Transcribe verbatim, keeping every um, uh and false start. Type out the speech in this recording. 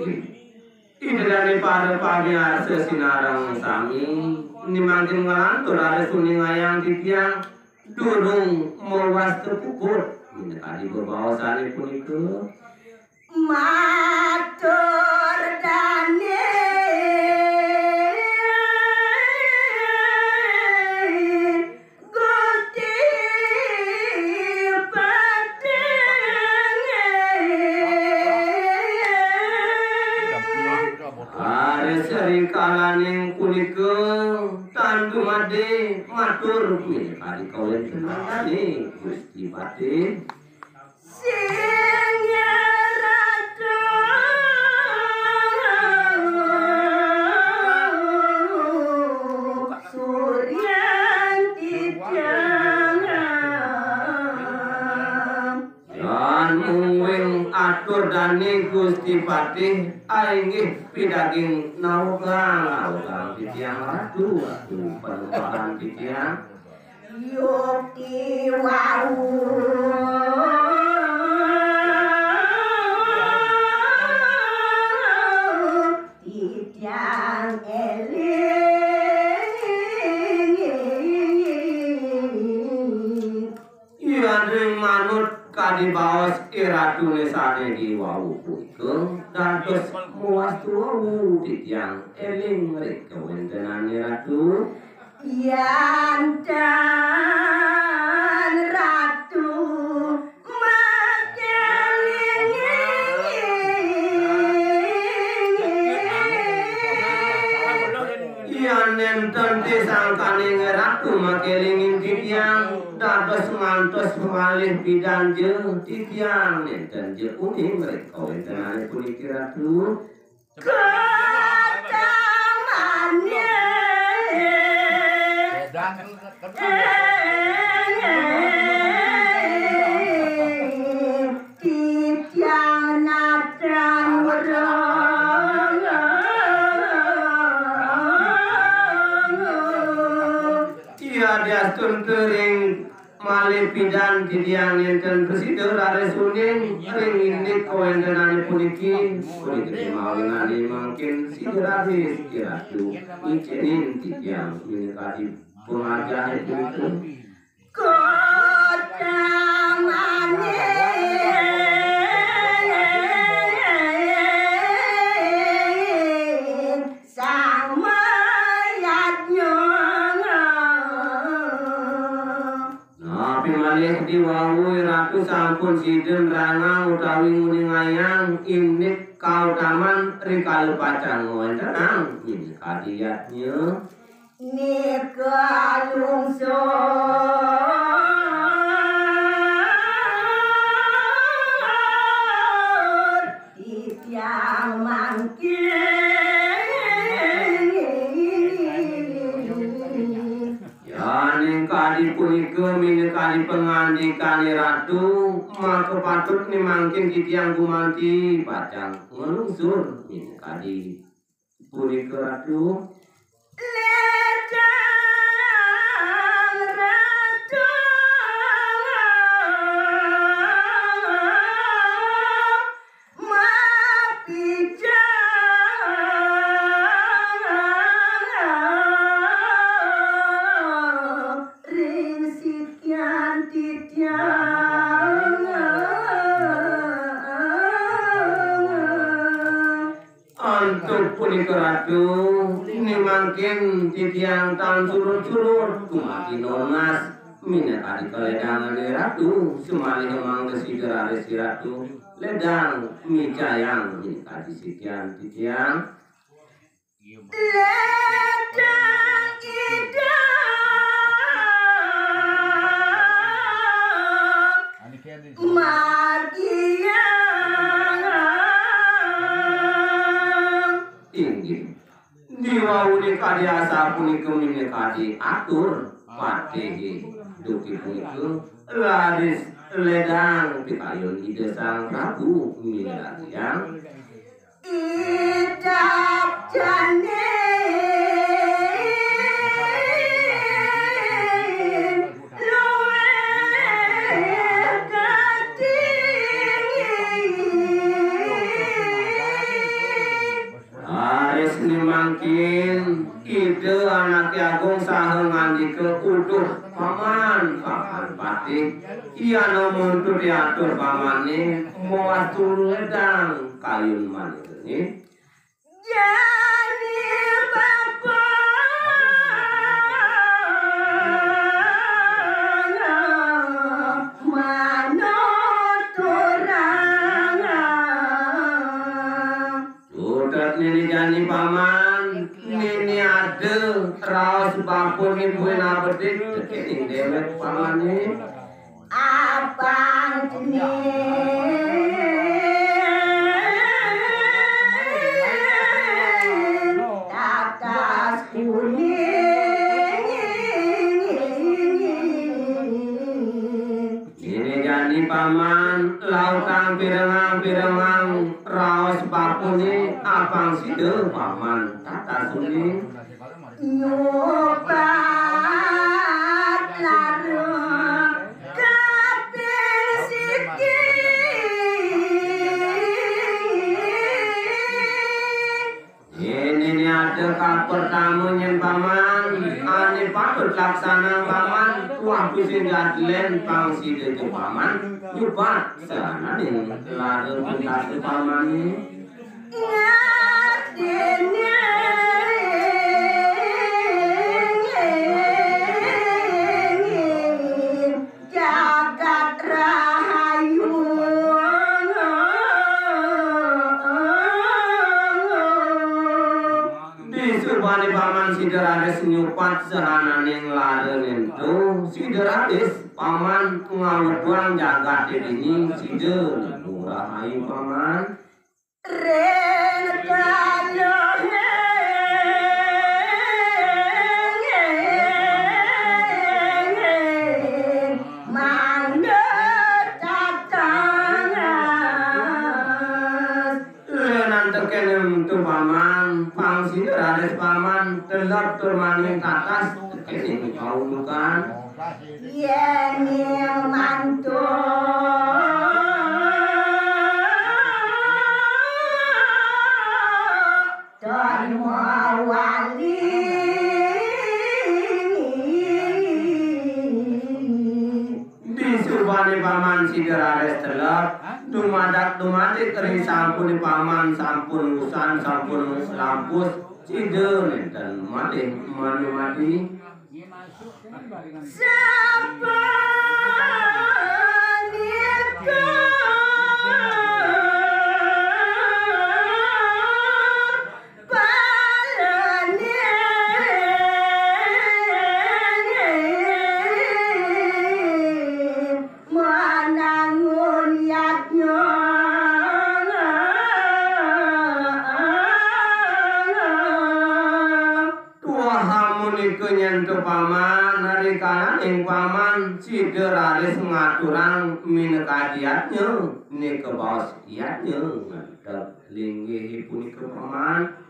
Ida dané para pamiarsa sinareng sami, né mangkin nglantur raris uningayang titiang durung mawas kapuput. Minakadi bebaosané punika. Matur dané Gusti Patih. Ari sarikalaning punika tan dumadé matur minakadi kawéntenané Gusti Patih. Sing nyeratu suryan titiang. Lan mungguing atur dané Gusti Patih, ainggih pidaging nawegang, nawegang titiang Ratu, Ratu panembahan titiang. Yukti wau titiang éling. Yén ring manut kadi baos iratuné sané diwau punika, dados mawastu wau titiang éling ring kawéntenan iratu. Yan tan ratu makelingin. Yan nénten ti sangkaning ratu makelingin titiang, dados ngantos malih pidan ja titiang nénten ja uning ring kawéntenané puniki ratu. Katamané. Titiang natan wereng. Iya diastun tering malih pidan titiang nénten prasida raris uning ring indik kawéntenané puniki, puniki mawinane mangkin sida raris iratu ngicénin titiang minakadi pangajahé punika. Kotamane. Sang mayadnya. Napi malih diwawu ratu sampun sida nrangang utawi nguningayang indik kautaman rikala pacang ngwentenang minakadi yadnya. Nika lungsur titiang mangkin. Yaning kadi punika minakadi pangandikané ratu, maka patut né mangkin titiang gumanti pacang nglungsur minakadi punika ratu. Ledang ratu mapijang ring sikian titiang. Antuk punika ratu, ning mangkin titiang tan surut-surut kumati nonas minakadi kaledangané ratu, sumalih mangda sida raris ratu ledang micayang minakadi sikian titiang. Ledang Ida. Inggih. Diwauné kadi asapunika minakadi atur patihé duki punika raris ledang pikayun Ida Sang Prabu minardiang. Idap janin luwih katinggi. Mangkin Ida Anaké Agung saha ngandika, "Uduh, Paman, Paman Patih, yan muntut diatur Pamané, mawas tuledang kayun manika." Jani bapa manuturang. Sutrepné jani Paman, néné ada raos bapané buin abedik, tekéning déwék Pamané. Apang cening tatas kuning. Ini jani Paman, lautang pirengang-pirengang raos bapané, apang sida Paman tatas kuning. Nyupat lara kaping siki. Ini ada kapertama nyén Paman, ané patut laksanang Paman, wah tusing jadlén pang sida ja Paman, nyupat sahananing lara tuntas Pamané. Jagat Rahayu. Disubané Paman sida raris nyupat sahananing lara nénto, sida raris Paman ngaweduang jagaté dini, sida rahayu Paman. Ring tanahing mangda tatangas. Lenan tekéning tu Paman, pang sida raris Paman, telep tur maning tatas, tekéning paundukan. Yéning mantuk tan mawali. Disubané Paman sida raris telep, dumadak dumadik ring sampun Paman, sampun usan, sampun lampus, sida nénten malih manumadi. Sapunika palané manangun yadnya. Tuah amunika nyen to Paman, rikalaning Paman sida raris ngaturang minakadi yadnya, nika baos yadnya nganteg linggih punika Paman.